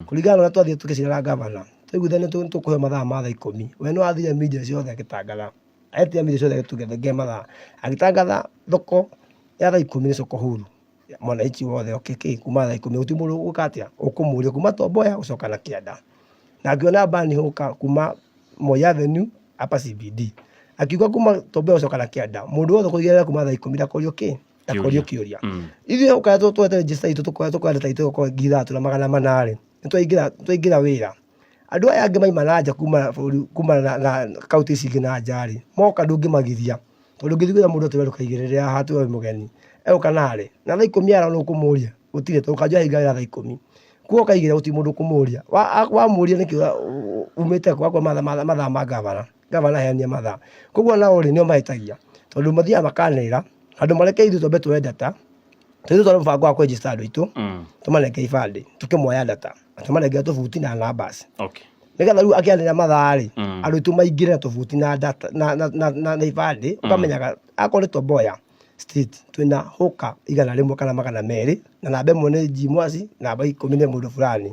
Kũringana na ũrĩa twathiĩ tũgĩcera gavana, twaiguithanio tũkũheo mathaa ma thaa 10. We no athire media ciothe agĩtangatha, etire media ciothe agĩtũnengera mathaa, agĩtangatha thoko ya thaa 10 nĩ soko huru, mwananchi wothe oke kĩ kuma thaa 10, gũtirĩ mũndũ ũgwĩka atĩa, ũkũmũria kuma Tom Mboya gũcoka na kĩanda. Na akĩona ban hũka kuma Moi Avenue hapa CBD. Akiuga kuma Tom Mboya gũcoka na kĩanda, mũndũ wothe ũkũigĩrĩra kuma thaa 10 ndakorio kĩ, ndakorio kĩũria. Ithuĩ ũkaga twete register itũ, tũkoya data itũ ĩgũkorwo 3400 rĩ, nĩ twaingĩra wĩra. Andũ aya angĩ maima na nja kuma bũrũri, kuma na kaunti ici ingĩ na nja rĩ, moka ndũngĩmagiria, tondũ ũngĩthiĩ kwĩra mũndũ atĩ we ndũkaigĩrĩre haha atĩ we wĩ mũgeni, egũka narĩ na thaa 10 yara nũ ũkũmũria? Gũtirĩ, tondũ kanjũ ahinga wĩra thaa 10. Koguo ũkaigĩrĩra gũtirĩ mũndũ ũkũmũria. Wamũria nĩkĩ umĩte kũ, akwĩra mathaa ma gavana, gavana aheanire mathaa. Koguo nao rĩ, nĩo mahĩtagia, tondũ mathiaga makanĩrĩra handũ mareke ithuĩ twambe tuoye data, tondũ ithuĩ twarĩ mũbango wa kũ register andũ aitũ, tũmanengere ibandĩ, tũkĩmoya data, na tũmanengere tũbuti na numbers. Nĩgetha rĩu akĩanĩrĩra mathaa rĩ, andũ aitũ maingĩre na tũbuti na data na ibandĩ, ũkamenyaga akorwo nĩ Tom Mboya Street twĩna hũka 100 kana 200, na namba 1 nĩ G Mwasi, namba 10 nĩ mũndũ fulani.